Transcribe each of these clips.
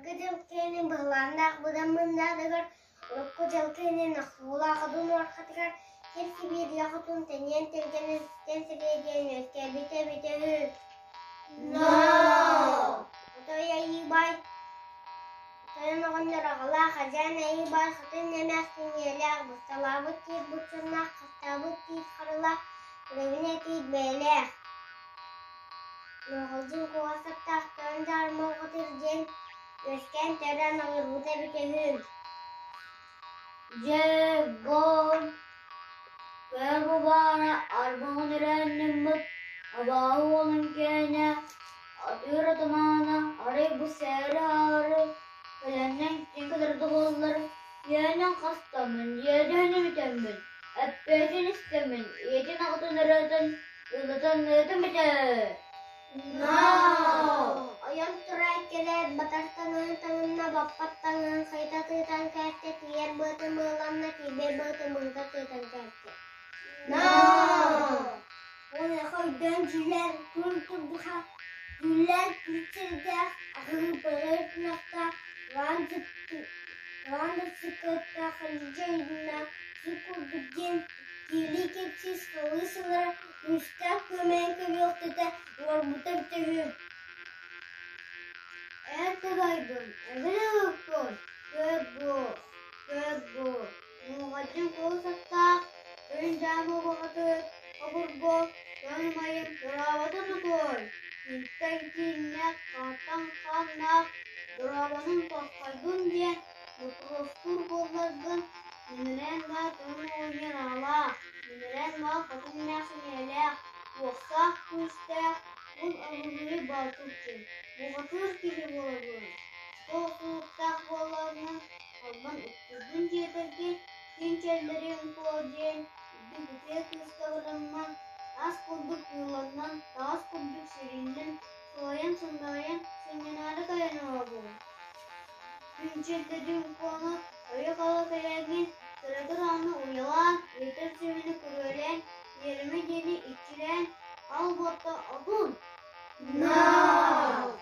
Былыргы дьыл киэнин быһылааннаах быдан мындаатыгар, урукку дьыл киэнин охсуулаах одун уорхатыгар сир сибииргэ хотун тэнийэн тэлгэнэн ситэн сириэдийэн үөскээбитэ эбитэ үһү. No! Отой айыы баай тойон оҕонньор аҕалаах Адьаан айыы баай хотун эмээхсин ийэлээх, бысталаабыт тиит буччуннаах, хастаабыт тиит харылаах, курэбинэ тиит бэйэлээх Нуоҕалдьын куоҕас аттаах тойон дьаарма оҕотугар диэн үөскээн төрөөн олорбута эбитэ үһү. Дьэ, бом, көр баара арбаҕын өрөөннөммүт абааһы уолун кээнэ, атыыр атамаана арай бу сээри-аары кэлэннэн киҥ кытарда буоллар, үөнэн хастаммын, иэдэһин бүтэммин, эппиэтин истэммин, ийэтин аҕатын өрөөтөн Ылытан ыытым этэ. No! Ойон туран кэлээт батар таҥаһын таҥынна, баппат таҥаһын хайыта тыытан кээстэ, тиийэр быатын быаланна, тиийбэт быатын быһыта тыытан кээстэ. No! Онуоха өйдөөн дьүүллээн күн курдуха дьүүллээн күн сирдээх, аҕыһыппаҕай тунахтаах, Ран сыккыттаах Халидьа ыйдына сир курдук диэн киилии кэпсии сахалыы сылара күүстээх күөмэйин көбүөхтэтэ олорбута эбитэ үһү. Эр тыгайбын, эбин ылыппын, көр бу, көр бу, муоҕадьын куус аттаах, күн-дьаама баҕатыр, обургу, дьон умайым дорообото тутуой, Кинтэн кииннээх, хаартан хааннаах, дорообонун тосхойдун диэн боппуруостуур буолларгын, Минэрээн баа тойон оҕонньор аҕалаах, Минэрээн баа хотун эмээхсин ийэлээх, уохтаах күүстээх, ун Оһуруйу Боотурчун, бухатыыр киһи буолабын. Туох суруктаах буоллаҕына, албан уккуйдун диэтэргин, күн чэллэриҥ куо диэн үрдүк үтүө кыыска бараммын, ас курдук кыылланан, таҕас курдук сиринним, сылайан-сындайан, сынньанаары кэлэн олоробун. Күн чэллэриҥ куону ойо-хала кэлэҥҥин, кыракый даҕаны уйалаан, ыйтар сүмэни күрүөлээн, иэримэ диэни иччилээн, ал буотта отун! No!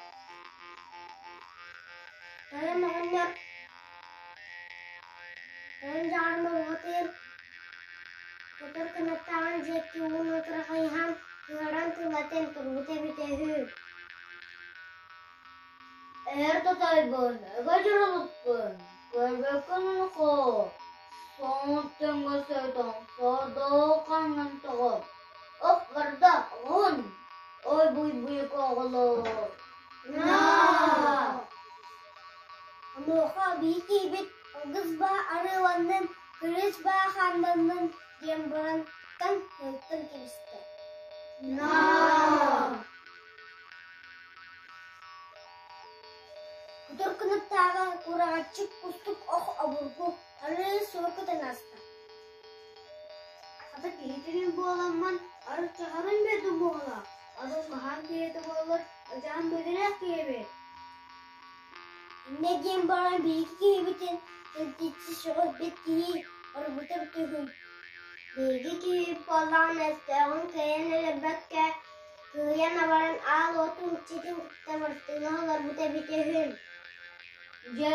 Тойон оҕонньор тойон дьаарма уһатыыр, көтөр кынаттааҕын диэки уун утары хайыһан, кыһаран тыллатан турбута эбитэ үһү. Эр тотойбун, ыга дьурулуппун, көрбөккүн унуху, соҥут тэҥҥэ сөтөҥ, сордоох хаҥҥын тоҕо, ох барда, оҕун, ой буй-буйук оҕолоор. No! Онуоха биир киһибит алгыс баа арыыланнын, кырыыс баа хааннаннын диэн баран тан ыттан кэбистэ. No! Кутур кынаттааҕы кураҕаччык кустук ох обургу арыы сура көтөн ааста. Хата киһи түүн буоламмын, арыт чаҕарын биэрдим буолла, атын хаһан киһитэ буоллар, ачаан бэдэрэх киһибит. Иннэ диэн баран биһиги киһибитин кэнтиччи сөҕүрбүт киһи барбыта бүтүһүн. Биһиги киһибит буоллаҕына өстөөҕүн кыайан өлөрбөккө, кыайан абаран аал уотун иччитин кытта быртыына олорбута эбитэ үһү. Дьэ,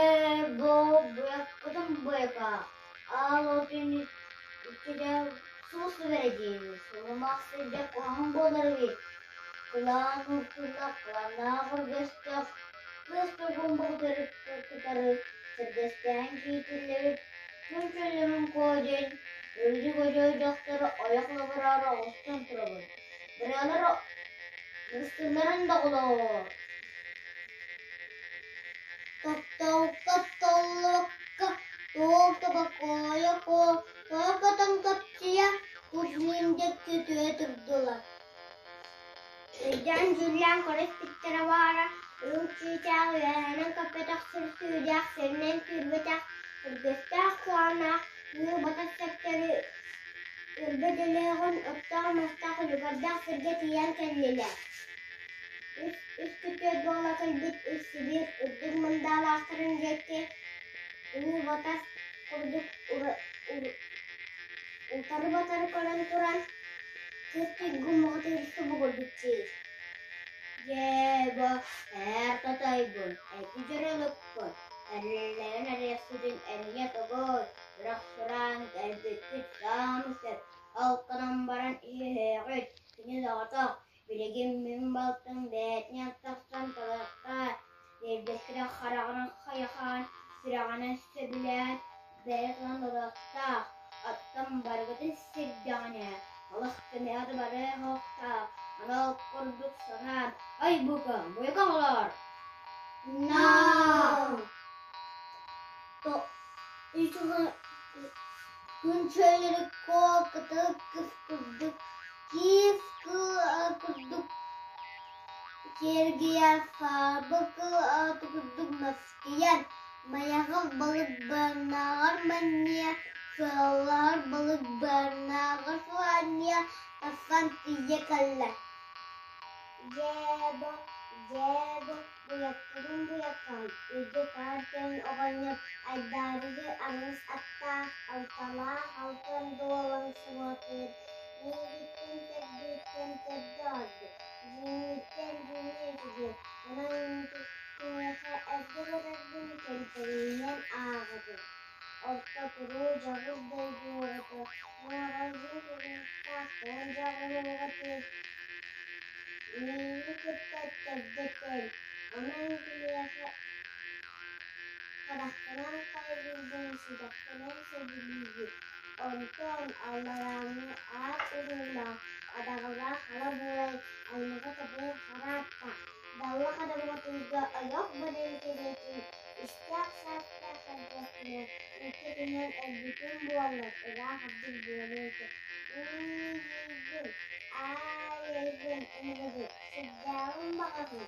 бу быаккытын быака, аал уотун иччитэ суус бэрэ диэни, сулумах сылдьар куһаҕан буолар эбит. Кылаан ууртуллах, кылааннаах өргөстөх, кыыс тугун кытары сэргэстэһэн киитиллэбит күн чөллөмүн куо диэн үрдүк одьоо дьахтары ойох лабыраары оҕустан турабын. Быралар быстылларын доҕолоор. Тапталга толлубакка, туох да бокуойа тоҕо көтөн көпчүйэ, кузьмин диэки түһэ турдулар. Өйдөөн-дьүүллээн көрө испиттэрэ баара, үрүҥ чыычаах үөһэнэн көппөтөх сир сүүрдээх сиринэн сүүрбэтэх, өргөстөөх куһаҕаннаах үөл батас сэптэри өлбөт өлөөҕүн оттоох-мастаах үлүгэрдээх сиргэ тиийэн кэллилэр. Үс, үс күтүөт буола кэлбит үс сибиир үрдүк мындаалаахтарын диэки уу батас курдук утары-батары көрөн туран, кыыс туйгун бухатыыр субугурбут сиир. Дьээбэ, эр татайбын, эти дьаралыкпын, эриллэрин эриэхситин эмиэ тугуй, үрэх сураан кэлбиккит саамы сөп, алтанан баран иһиэҕит, кини доҕотох, билигин мин балтым бэйэтинэн тахсан талыахтаах, биэрбэккэ хараҕынан хайахаан, сүрэҕинэн сөбүлээн, бэйэ тылын ылыахтаах, оттон барыгытын сирдэҕинэ, олох кимиэхэ да барыа суохтаах, анал курдук санаан, ай бука, буйука оҕолоор! No! Күн чөллөрү куо кытыл кыс курдук, киис кыл курдук киэргийэр, саарба кыл ааты курдук наскыйар, Майаҕас балык быаннааҕар манньыйа, сыаллаһар балык быаннааҕар сылаанньыйа тахсан тиийэ кэллэ. Дьээбо, дьээбо, буйаккытын буйаккаҕын, үрдүк-хаар тойон оҕонньор айдаарыгы аҕыс аттаах, алталаах алтан дуолан сыбатыыр, миигиттэн төрдүттэн төрдө ордук, дьүһүнүттэн дьүһүнэ үчүгэй, онон Киниэхэ эргэ барарбын кэмтэриинэн ааҕабын, орто туруу дьоҕус дойду оҕото, муоҕалдьыйа куруһуктаах тойон дьоҕун оҕотун миигин кытта төрдө тэҥ, онон киниэхэ харахпынан хайгыырбын, сүрэхпинэн сөбүлүүбүн, онтон алларааҥҥы аат уруулаах, адаҕалаах ала буолан аймаҕа табыы хараатта Далла хадамматыйга ойох баран кэриэтин үстээх саастаах эрдэхпинэ икки түһэн өлбүтүм буоллар ыраах ордук буолуо этэ. Иэйдим, аайайбын ынырыгы, сүрдээҕин баҕаһын.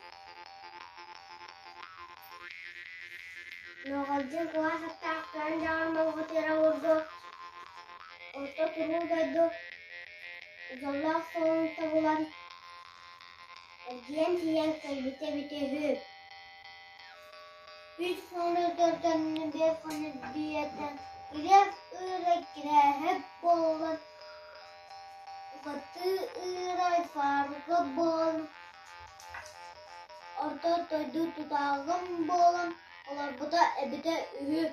Нуоҕалдьын куһаас аттаах тойон дьаҕар моҕотуйара уурду, орто туруу дойду дьоллоох суолун тобулан Эргийэн тиийэн кэлбитэ эбитэ үһү. Үс хонук төртөннө биэс хонук биэтэн үрэх ыыра кирээһэп буолан, сатыы ыыра саарга буолан, орто дойду тутааҕын буолан олорбута эбитэ үһү.